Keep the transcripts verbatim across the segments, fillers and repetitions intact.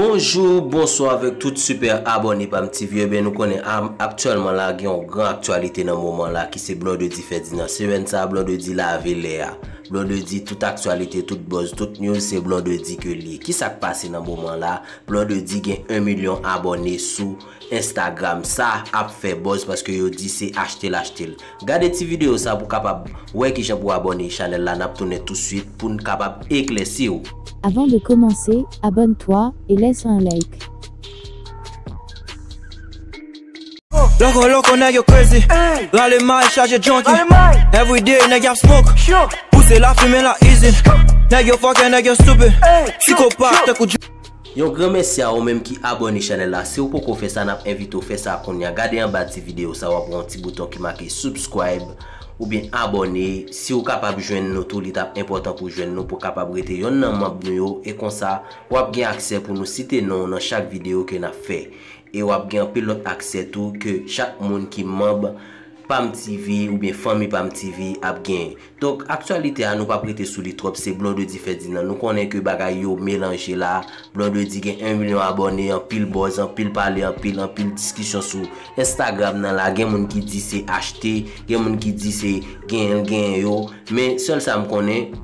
Bonjou, bonswa avèk tout sipè abòne Pam T V. Ebyen, nou konnen a- aktyèlman la gen yon gran aktyalite nan moman la ki se Blondedy Ferdinand. Semèn sa a, Blondedy lave lè a. Blondedy, tout aktyalite, tout buzz, tout news, se Blondedy ke li ye. Ki sa k pase nan moman la? Blondedy gen yon milyon abòne sou Instagram. Sa ap fè buzz paske yo di se achte l achte l. Gade ti videyo sa pou kapab wè kijan pou abòne chanèl la, n ap tounen touswit pou n kapab eklèsi w. Avant de commencer, abonne-toi et laisse un like. Loko, loko, nèg yo crazy. Rale may, chaje junkie. Everyday, nèg y ap smoke. Pouse lafimen la easy. Nèg yo fucking, nèg yo stupid. Psikopat, tankou Yon gran mèsi a ou menm ki abòne chanèl la. Si w poko fè sa, n ap envite w fè sa kounye a. Gade anba ti videyo sa, w ap wè yon ti bouton ki make subscribe oubyen abòne. Si w kapab jwenn nou tou, li t ap enpòtan pou w jwenn nou, pou w kapab rete yonn nan manm nou yo. E konsa, w ap gen aksè pou nou site non w nan chak videyo ke n ap fè. E w ap gen anpil lòt aksè tou ke chak moun ki manm Pam T V oubyen fanmi Pam T V ap genyen. Donk, aktyalite a, nou p ap rete sou li twòp, se Blondedy Ferdinand. Nou konnen ke bagay yo melanje la. Blondedy gen yon milyon abòne, anpil buzz, anpil pale, anpil, anpil diskisyon sou Instagram nan la. Gen moun ki di se achte, gen moun ki di se genyen l genyen yo. Men, sèl sa m konnen,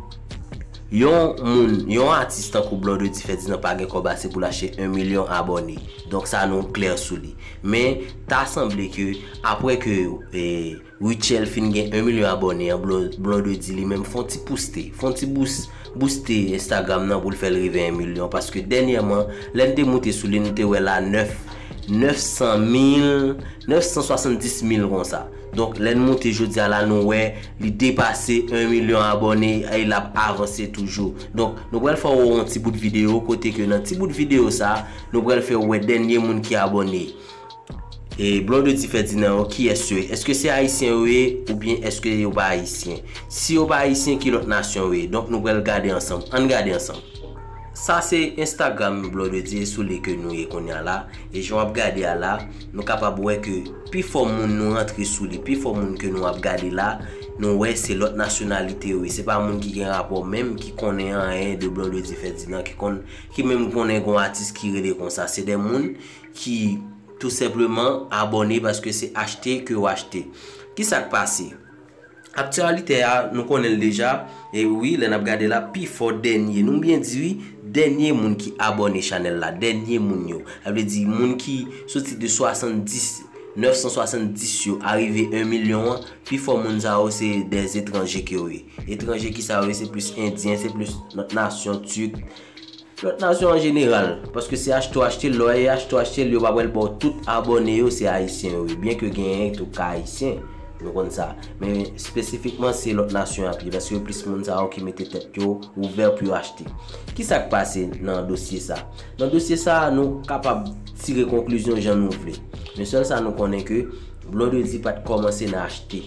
yon moun, yon atis tankou Blondedy Ferdinand pa gen kòb ase pou l achte yon milyon abòne. Donk, sa nou klè sou li. Men, ta sanble ke, apre ke, eh, Rutshelle fin gen yon milyon abòne an, Blondedy li menm fè yon ti pouste, fè yon ti bous, bouste Instagram nan pou l fè l rive yon milyon. Paske dènyèman, lè n te moute sou li, n te wè la nèf, nèf san mil, nèf san swasanndis mil konsa. Donk, lè n moute jodi a la, nou wè li depase yon milyon abòne e l ap avanse toujou. Donk, nou pral fè w wè yon ti bout videyo kote ke nan ti bout videyo sa, nou pral fè w wè dènye moun ki abòne. E Blondedy Ferdinand yo, kiyès yo ye? Èske se ayisyen yo ye oubyen èske yo pa ayisyen? Si yo pa ayisyen, ki lòt nasyon yo ye? Donk, nou pral gade ansanm. Ann gade ansanm. Sa se Instagram Blondedy, e sou li ke nou ye kounye a la. E jan w ap gade a la, nou kapab wè ke pifò moun nou rantre sou li, pifò moun ke nou ap gade la, nou wè se lòt nasyonalite yo ye. Se pa moun ki gen rapò menm, ki konnen anyen de Blondedy Ferdinand, ki konn, ki menm konnen gon atis ki rele konsa. Se de moun ki tou senpleman abòne paske se achte ke yo achte. Ki sa k pase? Aktyalite a, nou konnen l deja. E wi, lè n ap gade la, pifò dènye, nou byen di wi, dènye moun ki abòne chanèl la, dènye moun yo. Sa vle di, moun ki soti de swasanndis, nèf san swasanndis yo, arive yon milyon an, pifò moun sa yo se de etranje ke yo ye. Etranje ki sa yo ye? Se plis endyen, se plis lòt nasyon, tik, lòt nasyon an jeneral, paske se achte w achte l, lè w achte w achte l, yo pa pral ba w tout abòne yo, se ayisyen yo ye, byen ke genyen tou ka ayisyen, nou konn sa, men espesifikman se lòt nasyon ap ye, paske plis moun sa yo ki mete tèt yo ouvè pou yo achte. Ki sa k pase nan dosye sa? Nan dosye sa, nou kapab tire konklizyon jan nou vle, men sèl sa nou konnen ke Blondedy pa t kòmanse nan achte.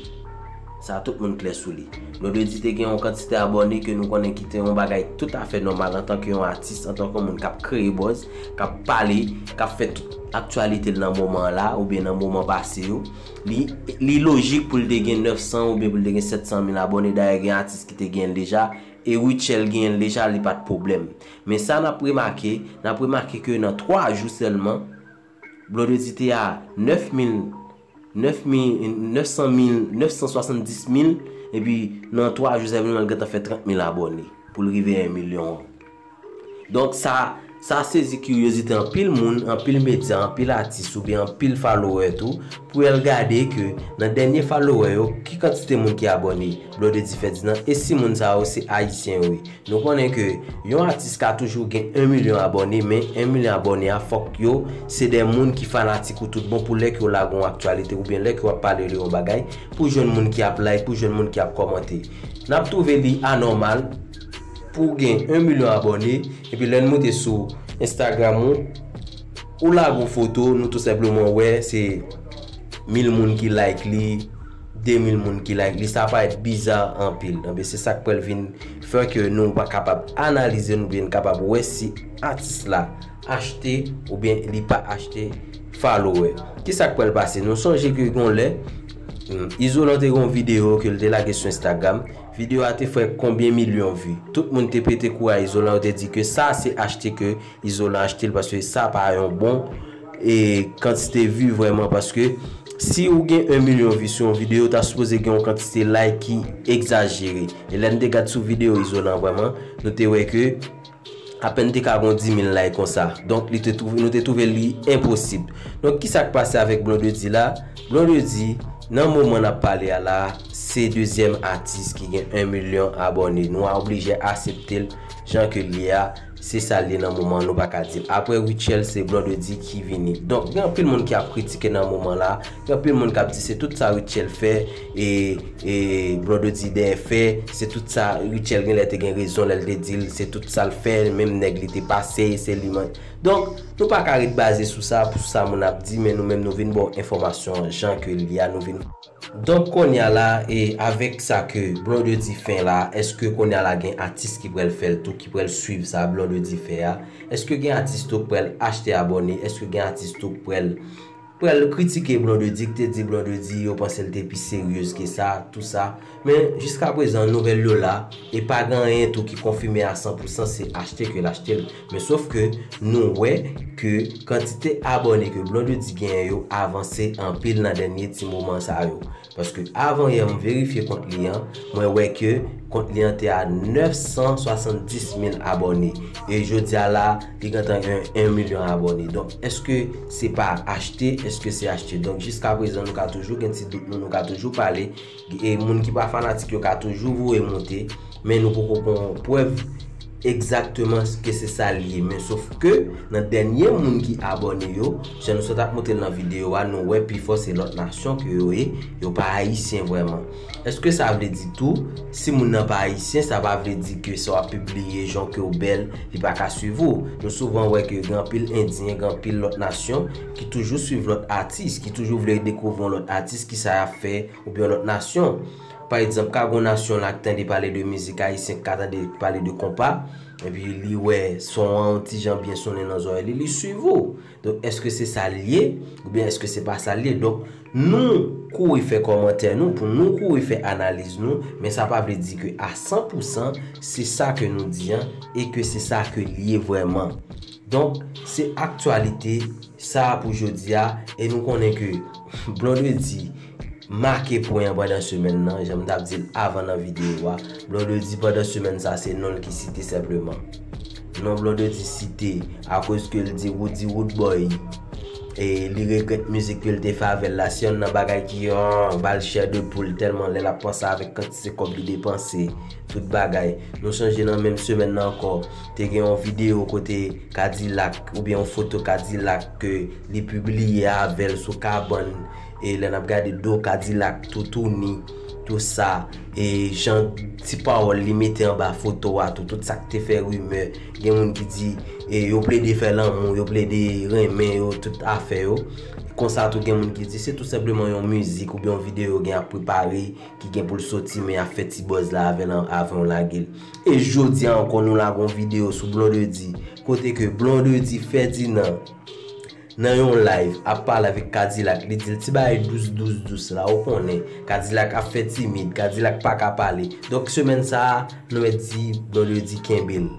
Sa tout moun klè sou li. Blondedy te gen yon kantite abòne ke nou konnen ki te yon bagay toutafè nòmal antanke yon atis, antanke yon moun k ap kreye buzz, k ap pale, k ap fè tout aktyalite l nan moman an la, oubyen nan moman pase yo. Li, li lojik pou l te gen nèf san oubyen pou l te gen sèt san mil abòne. Dayè, gen atis ki te genyen l deja, e Rutshelle genyen l deja, li pa t pwoblèm. Men sa n ap remake, n ap remake ke nan twa jou sèlman, Blondedy te a nèf mil, nèf mil, nèf san mil, nèf san swasanndis mil, epi nan twa jou sèlman l gentan fè trant mil abòne pou l rive yon milyon an. Donk sa, sa sezi kiryozite anpil moun, anpil medya, anpil atis oubyen anpil follower tou, pou al gade ke nan dènye follower yo, ki kantite moun ki abòne Blondedy Ferdinand, e si moun sa yo se ayisyen yo ye. Nou konnen ke yon atis ka toujou gen yon milyon abòne, men yon milyon abòne a, fòk yo se de moun ki fanatik ou tout bon pou lè ke w lage yon aktyalite oubyen lè ke w ap pale de yon bagay, pou jwenn moun ki ap like, pou jwenn moun ki ap kòmante. N ap twouve li anòmal pou w gen yon milyon abòne, epi lè n moute sou Instagram ou, ou lage yon foto, nou tou senpleman wè se mil moun ki like li, de mil moun ki like li, sa parèt biza anpil. Enben, se sa k pral vin fè ke nou pa kapab analize, nou vin kapab wè si atis la achte oubyen li pa achte follower. Ki sa k pral pase? Nou sonje ke gon lè, Hmm, Izolan te gen yon videyo ke l te lage sou Instagram. Videyo a te fè konbyen milyon vi. Tout moun te pete kouraj Izolan, yo te di ke sa se achte ke Izolan achte l, paske sa pa yon bon e kantite vi vrèman, paske si ou gen yon milyon vi sou yon videyo, ta sipoze gen yon kantite like ki egzajere. E lè n te gad sou videyo Izolan vrèman, nou te wè ke apèn te ka gon dis mil like konsa. Donk li te twouve, nou te twouve li enposib. Donk kisa k pase avèk Blondedy la? Blondedy, nan moman n ap pale a la, se dezyèm atis ki gen yon milyon abòne. Nou a oblije aksepte l jan ke l ye a. Se sa l ye nan moman an, nou pa ka di l. Apre Rutshelle, se Blondedy ki vini. Donk gen anpil moun ki ap kritike nan moman la. Gen anpil moun k ap di se tout sa Rutshelle fè e e Blondedy dèyè fè, se tout sa Rutshelle genlè te gen rezon lè l te di l se tout sa l fè, menm nèg li te pase, se li man. Donk, nou pa ka ret baze sou sa, pou sa moun ap di, men nou menm nou vin ba w enfòmasyon an jan ke l ye a, nou vin. Donk, kounye a la, e avèk sa ke Blondedy fè la, èske kounye a la gen atis ki pral fè l tou, ki pral swiv sa Blondedy fè a? Èske gen atis tou k pral achte abòne? Èske gen atis tou k pral pral kritike Blondedy, ki te di Blondedy yo panse l te pi seryez ke sa, tou sa. Men jiska prezan nouvèl yo la, e pa gen anyen tou ki konfime a san pou san se achte ke l achte l. Men sof ke nou wè ke kantite abòne ke Blondedy genyen yo avanse anpil nan dènye ti moman sa yo. Paske avan yè m verifye kont li an, mwen wè ke kont li an te a nèf san swasanndis mil abòne. E jodi a la, li gentan gen yon milyon abòne. Donk, èske se pa achte? Èske se achte? Donk, jiska prezan, nou ka toujou gen ti dout nou, nou ka toujou pale. E moun ki pa fanatik yo ka toujou voye monte. Men nou poko gen yon prèv egzakteman ke se sa l ye. Men sof ke nan dènye moun ki abòne yo, jan nou sot ap montre l nan videyo a, nou wè pifò se lòt nasyon ke yo ye, yo pa ayisyen vrèman. Èske sa vle di tou, si moun nan pa ayisyen, sa pa vle di ke sa w ap pibliye jan ke w bèl, li pa ka swiv ou? Nou souvan wè ke gen anpil endyen, gen anpil lòt nasyon ki toujou swiv lòt atis, ki toujou vle dekouvri yon lòt atis, kisa y ap fè, oubyen yon lòt nasyon. Pa egzanp, ka gon nasyon la k tande pale de mizik ayisyen, k ka tande pale de konpa, epi li wè son an yon ti jan byen sonnen nan zòrèy li, li swiv ou. Donk, èske se sa l ye? Oubyen èske se pa sa l ye? Donk, nou kouri fè kòmantè nou, pou nou kouri fè analiz nou, men sa pa vle di ke a san pou san, se sa ke nou di an, e ke se sa ke l ye vrèman. Donk, se aktyalite sa pou jodi a, e nou konnen ke Blondedy make pwen an pandan semèn nan, jan m t ap di l avan nan videyo a. Blondedy pandan semèn sa, se non l ki site senpleman. Non Blondedy site, akoz ke l di Roody Roodboy, e li regrèt mizik ke l te fè avè l la. Se yonn nan bagay ki, oh, ba l chè de poul, tèlman lè l ap panse avèk kantite kòb li depanse, tout bagay. Nou sonje nan menm semèn nan ankò, te gen yon videyo kote Kadilak, oubyen yon foto Kadilak ke li pibliye avè l sou kabann, e lè n ap gade do Kadilak, toutouni, tou sa, e jan ti pawòl li mete anba foto a tou, tout sa k te fè rimè. Gen moun ki di, e yo plede fè lanmou, yo plede renmen yo, tout afè yo. Konsa tou gen moun ki di se tou senpleman yon mizik oubyen yon videyo gen ap prepare ki gen pou l soti, men y ap fè ti buzz la avè l an-, avan yo lage l. E jodi a ankò, nou lage yon videyo sou Blondedy, kote ke Blondedy Ferdinand, nan yon live, ap pale avèk Kadilak, li di l ti bagay dous, dous, dous la, ou konnen, Kadilak ap fè timid, Kadilak pa ka pale. Donk, semèn sa a, nou mèt di Blondedy kenbe l.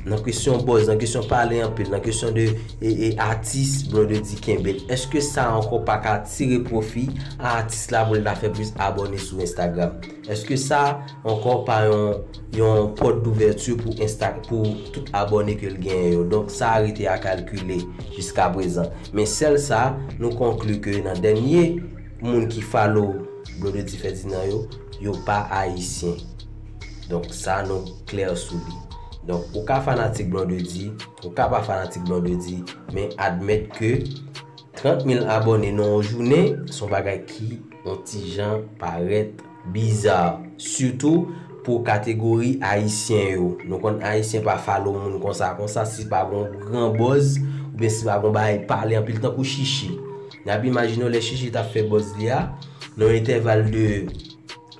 Nan kesyon buzz, nan kesyon pale anpil, nan kesyon de e, e, atis, Blondedy kenbe l. Èske sa ankò pa ka tire pwofi a atis la pou l ta fè plis abòne sou Instagram? Èske sa ankò pa yon, yon pòt douvèti pou Insta, pou tout abòne ke l genyen yo? Donk, sa a rete a kalkile jiska prezan. Men sèl sa, nou konkli ke nan dènye moun ki follow Blondedy Ferdinand yo, yo pa ayisyen. Donk, sa nou klè sou li. Donk, ou ka fanatik Blondedy, ou ka pa fanatik Blondedy, men admèt ke trant mil abòne nan yon jounen, se yon bagay ki yon ti jan parèt biza. Sitou pou kategori ayisyen yo. Nou konn ayisyen pa follow moun konsa, konsa, si pa gon gran buzz, oubyen si pa gon bagay pale anpil tankou Chichi. N ap imajine w lè Chichi t ap fè buzz li a, nan yon entèval de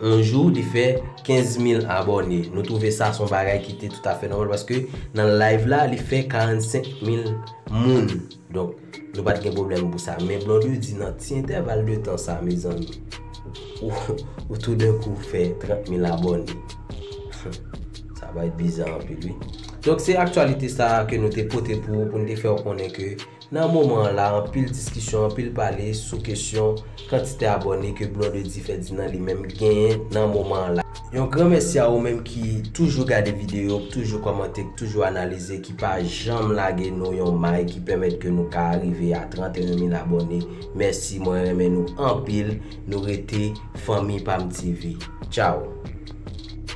yon jou, li fè kenz mil abòne. Nou twouve sa se yon bagay ki te toutafè nòmal paske nan live la, li fè karannsenk mil moun. Donk, nou pa t gen pwoblèm pou sa. Men Blondedy, nan ti entèval de tan sa, mezanmi, ou, ou toudenkou fè trant mil abòne. Sa va bizarre anpil, wi. Donk, se aktyalite sa ke nou te pote pou ou, pou nou te fè w konnen ke nan moman an la, anpil diskisyon, anpil pale sou kesyon kantite abòne ke Blondedy Ferdinand li menm genyen nan moman an la. Yon gran mèsi a ou menm ki toujou gade videyo, ki toujou kòmante, ki toujou analize, ki pa janm lage nou yon may ki pèmèt ke nou ka rive a trannteyen mil abòne. Mèsi, mwen renmen nou anpil. Nou rete Fanmi Pam T V. Tchao.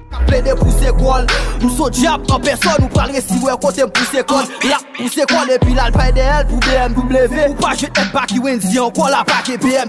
K ap plede pouse kò l. M s on dyab an pèsòn, ou pral resi wè kote m pouse kò l. L ap pouse kò l epi l al bay dèyè l pou B M W. Ou pa jwenn èd Baky Wendy ankò, la pa gen B M W.